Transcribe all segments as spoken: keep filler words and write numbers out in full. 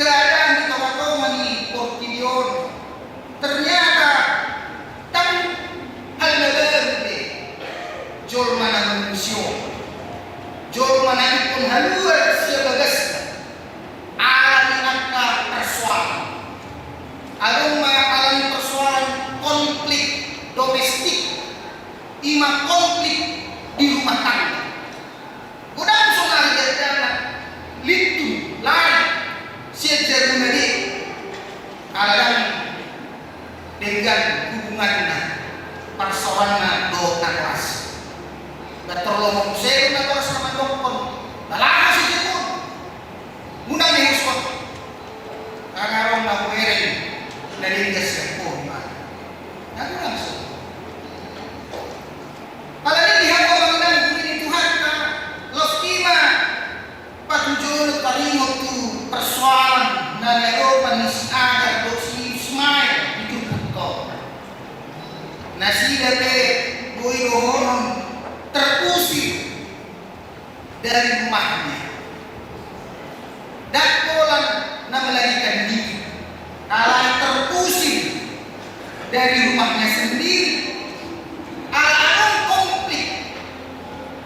keadaan di tongatonga ni portibi on. Ternyata ndang hal na baru be jolma na manungsi on. Jolma na ingkon haluar sian bagasna ala ni angka persoalan. Adong ma ala ni persoalan konflik domestik, i ma konflik di rumah tangga. Godang saonari dakdanak lintu lari sian jabuna be ala ndang denggan hubunganna, parsaoranna dohot natoras. Ndang torlomo muse do natoras na mandokkon, na laho sian jabuna, unang dihushon. Ndang adong na hubereng na denggan sian ho, ima. Ndang godang so. Alani i di hamu amang inang, huria ni Tuhanta, laos i ma patujolo taringot tu persoalan na niadopan ni si Hagar dohot si Ismail di turpukta on. Nasida pe boi dohonon terusir dari rumahnya. Ndang pola na melarikan diri, alai terusir dari rumahnya sendiri. Ala adong konflik,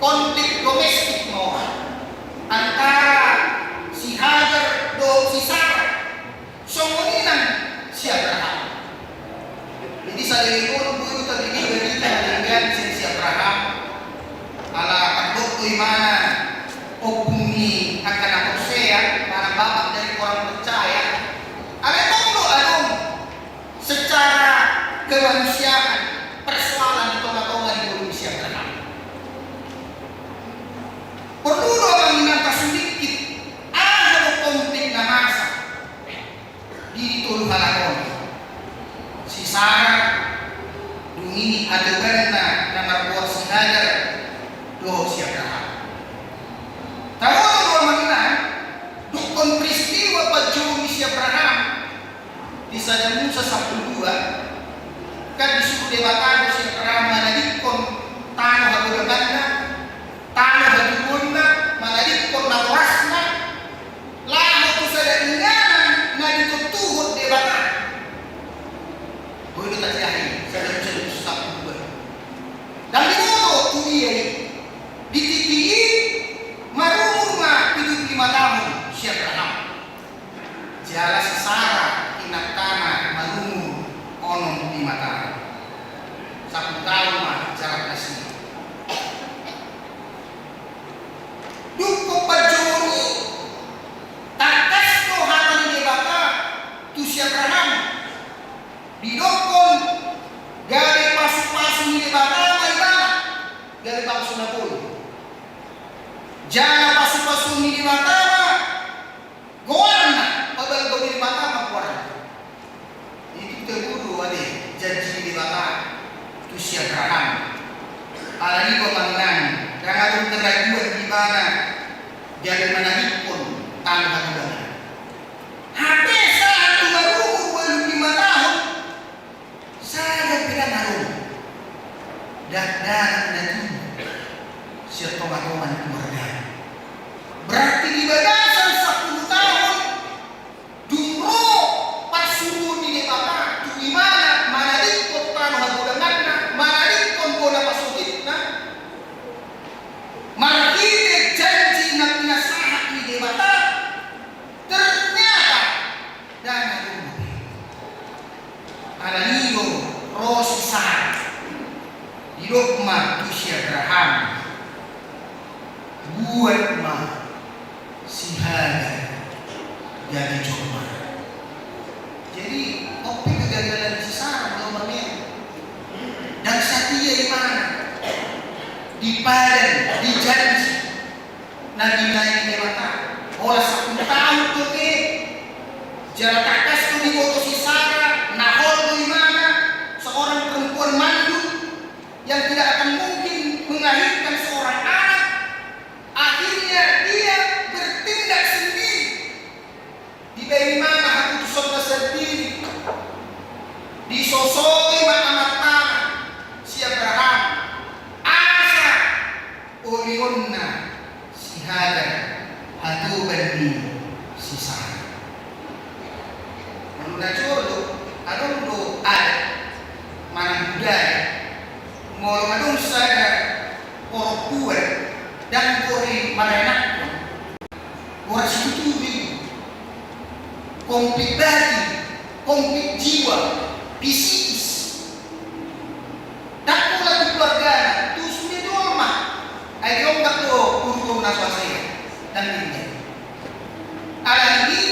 konflik domestik ma antara si Hagar dohot si Sara. Songon i nang si Abraham. Jadi sadari on boi do tabege barita na denggan sian si Abraham. Ala tardok do imana ompung ni angka na porsea, manang bapak dari orang percaya. Alai tong do adong secara kemanusiaan persoalan di tongatonga ni ngolu ni si Abraham. Porlu do amang inang tasulingkit aha do konflik na masa di tolu halak on, si Sara, dung i atobanna na margoar si Hagar, dohot si Abraham. Taboto do amang inang, dungkon peristiwa panjou ni si Abraham di Sada Musa sampulu dua, kan disuru Debata do si Abraham manadingkon tano hagodanganna, tano hatubuanna, manadingkon natorasna, laho tu sada inganan na ditontuhon Debata. Boi do tatiahi, Sada Musa sampulu dua. Ndang diboto tu dia i. Di tingki i marumur ma pitu pulu lima taon si Abraham. Jala si Sara inantana marumur onom pulu lima taon. Sampulu taon ma jarak nasida. Dung hombar jolo i, tangkas do hata ni Debata tu si Abraham. Didokkon gabe pasupasu ni Debata ma ibana, gabe bangso na bolon. Jala pasupasu ni Debata ma goarna, pabalgaon ni Debata ma goarna. Itu tabo do ate janji ni Debata tu si Abraham. Alani i do amang inang, ndang adong keraguan di ibana gabe manadingkon tano hagodangan. Hape sahat tu marumur ualu pulu lima taon, sada pe ndang adong dakdanak na tiur sian tongatonga ni keluargana. Berarti di bagasan sampulu taon, dung ro parsuruon ni Debata tu ibana manadingkon tano hagodanganna, manadingkon bona pasogitna, marhite janji na pinasahat ni Debata, ternyata ndang adong dope. Alani i do ro si Sara, didok ma tu si Abraham, buat ma si Hagar gabe jolma. Jadi on pe kegagalan ni si Sara molo mamereng. Ndang satia ibana di padan, di janji na binahen ni Debata. Holan sampulu taon dope. Jala tangkas do diboto si Sara na hol do ibana, seorang perempuan mandul yang tidak akan mungkin melahirkan seorang anak. Akhirnya dia bertindak sendiri. Dibahen ibana haputusonna sandiri. Disosoi ma amantana si Abraham asa olihonna si Hagar hatoban ni si Sara. Konflik batin, konflik jiwa, psikis. Ndang pola tu keluargana, tu sude jolma. Ai dionggak do urusan na so hasea. Ndang denggan. Alani i